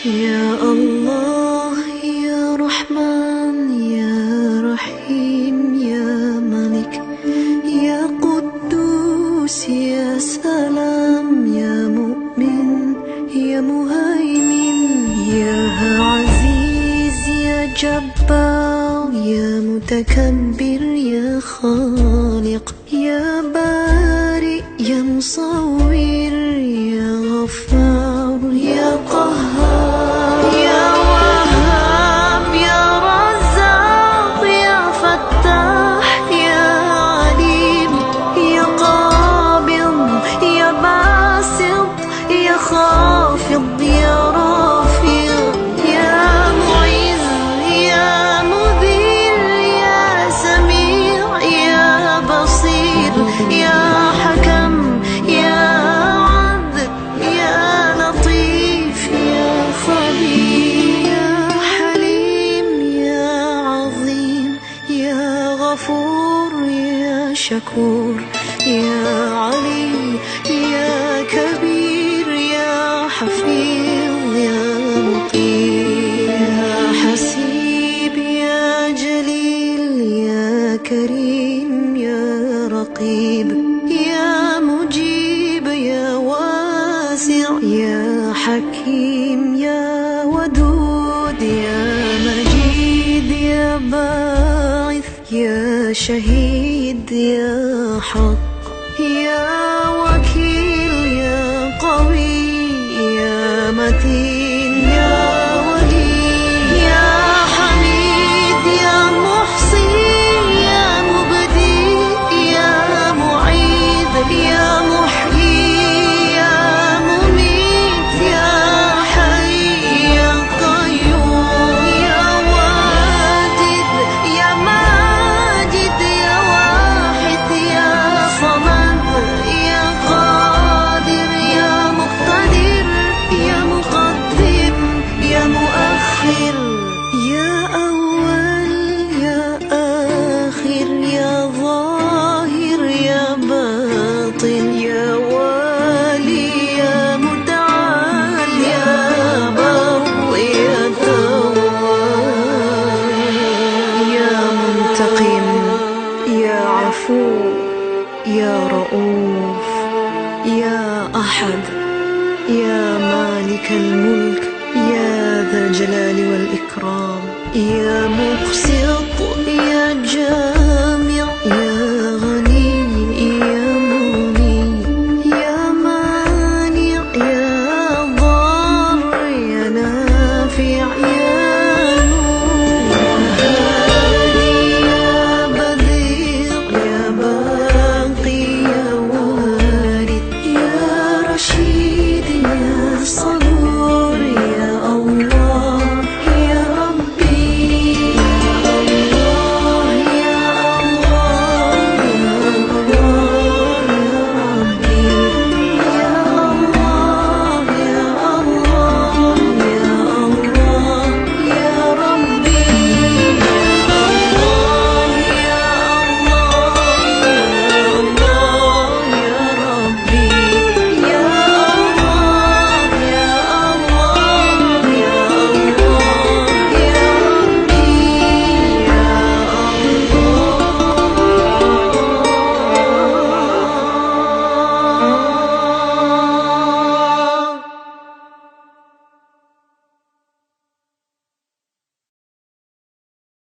يا الله يا رحمن يا رحيم يا ملك يا قدوس يا سلام يا مؤمن يا مهيمن يا عزيز يا جبار يا متكبر يا خالق يا بارئ يا مصور يا غفار يا قهار يا وهاب يا رزاق يا فتاح يا عليم يا قابض يا باسط يا خافض يا رافع يا معز يا مذل يا سميع يا بصير يا حكم يا عدل يا لطيف يا خبير يا حليم يا عظيم يا غفور يا شكور يا علي يا كبير يا حفيظ يا مقيم يا حسيب يا جليل يا كريم يا رقيب يا مجيب يا واسع يا حكيم يا ودود يا مجيد يا باعث يا شهيد يا حق يا وكيل يا قوي يا متين يا ولي يا حميد يا محصي يا مبدي يا معيد يا محيي يا مميت يا حي يا قيوم يا واجد يا ماجد يا واحد يا صمد يا قادر يا مقتدر يا مقدم يا مؤخر يا أول يا آخر يا ظاهر يا باطن يا والي يا متعال يا بر يا تواب يا منتقم يا عفو يا رؤوف يا أحد يا مالك الملك يا ذا الجلال والإكرام يا مقسط.